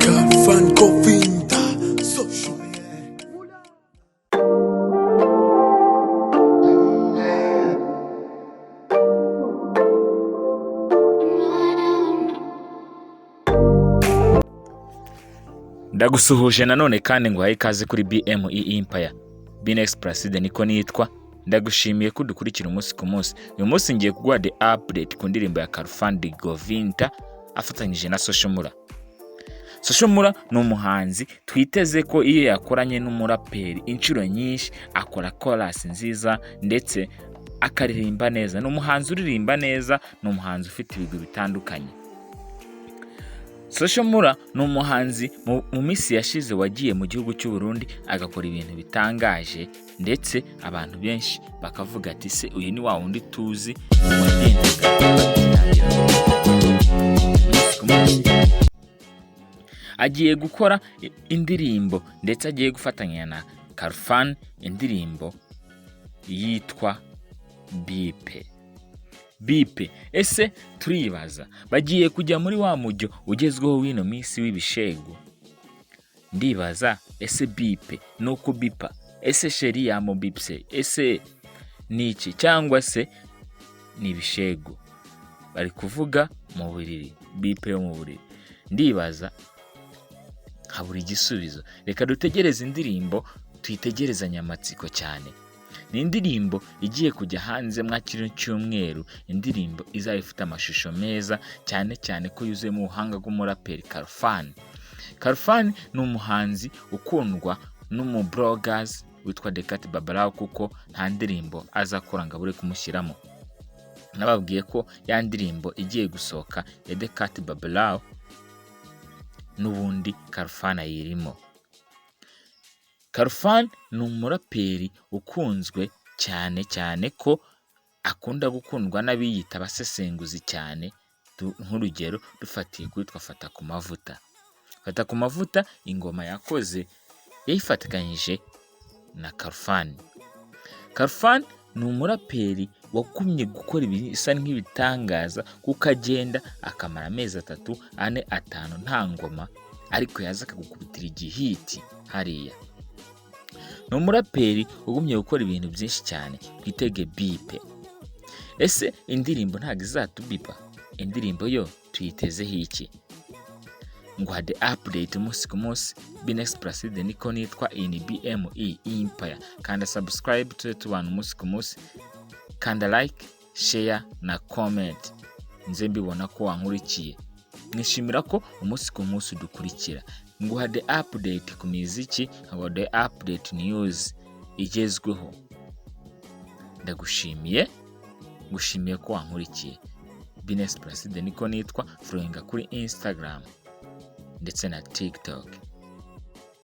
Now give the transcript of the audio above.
Kafan Kofinta Social. Ndagusuhuje nanone kandi nguhaye ikaze kuri BME Empire. Binex Placide niko nitwa. Ndagushimiye ko udukurikira umunsi ku munsi. Uyu munsi ngiye kuguha the update ku ndirimbo ya Khalfan Govinda afatanyije na Social Mula. Social Mula ni umuhanzi twiteze ko iyo yakoranye n'umuraperi inshuro nyinshi akora chorus nziza ndetse akaririmba neza. Ni umuhanzi uririmba neza, ni umuhanzi ufite ibigwi bitandukanye. Social Mula ni umuhanzi mu minsi yashize wagiye mu gihugu cy'u Burundi agakora ibintu bitangaje, ndetse abantu benshi bakavuga ati: "Se uyu ni wa wundi tuzi wagendaga atangira umunsi ku munsi?" Agiye gukora indirimbo ndetse agiye gufatanya na Khalfan, indirimbo yitwa Bipe Bipe. Ese turibaza, bagiye kujya muri wa mujyo ugezweho w'ino minsi w'ibishego? Ndibaza, ese bipe ni ukubipa? Ese chéri yamubipse? Ese ni iki? Cyangwa se ni ibishego bari kuvuga mu buriri, bipe yo mu buriri? Ndibaza nkabura igisubizo. Reka dutegereze indirimbo, tuyitegerezanye amatsiko cyane. Ni indirimbo igiye kujya hanze mwa kino cyumweru, indirimbo izaba ifite amashusho meza cyane, cyane ko yuzuyemo ubuhanga bw'umuraperi Khalfan. Khalfan ni umuhanzi ukundwa n'umubloggers witwa Decat Babalao, kuko nta ndirimbo azakora ngo abure kumushyiramo. Nababwiye ko ya ndirimbo igiye gusohoka ya Decat Babalao n'ubundi Khalfan ayirimo. Khalfan ni umuraperi ukunzwe cyane, cyane ko akunda gukundwa n'abiyita abasesenguzi cyane. Nk'urugero dufatiye kuri Fata ku Mavuta. Fata ku Mavuta ingoma yakoze yayifatikanyije na Khalfan. Khalfan ni umuraperi wagumye gukora ibisa nk'ibitangaza, kuko agenda akamara amezi 3, 4, 5 nta ngoma, ariko yaza akagukubitira igihiti hariya. Ni umuraperi ugumye gukora ibintu byinshi cyane. Twitege Bipe. Ese indirimbo ntabwo izatubipa? Indirimbo yo tuyitezeho iki? Nguha the update umunsi ku munsi. Binex Placide niko nitwa in BME Empire. Kanda subscribe tujye tubana umunsi ku munsi. Kanda like, share na comment, nze mbibona ko wankurikiye. Nishimira ko umunsi ku munsi udukurikira. Nguha the update ku miziki, nkaguha the update news igezweho. Ndagushimiye, ngushimiye ko wankurikiye. Binex Placide niko nitwa. Followinga kuri Instagram ndetse na TikTok.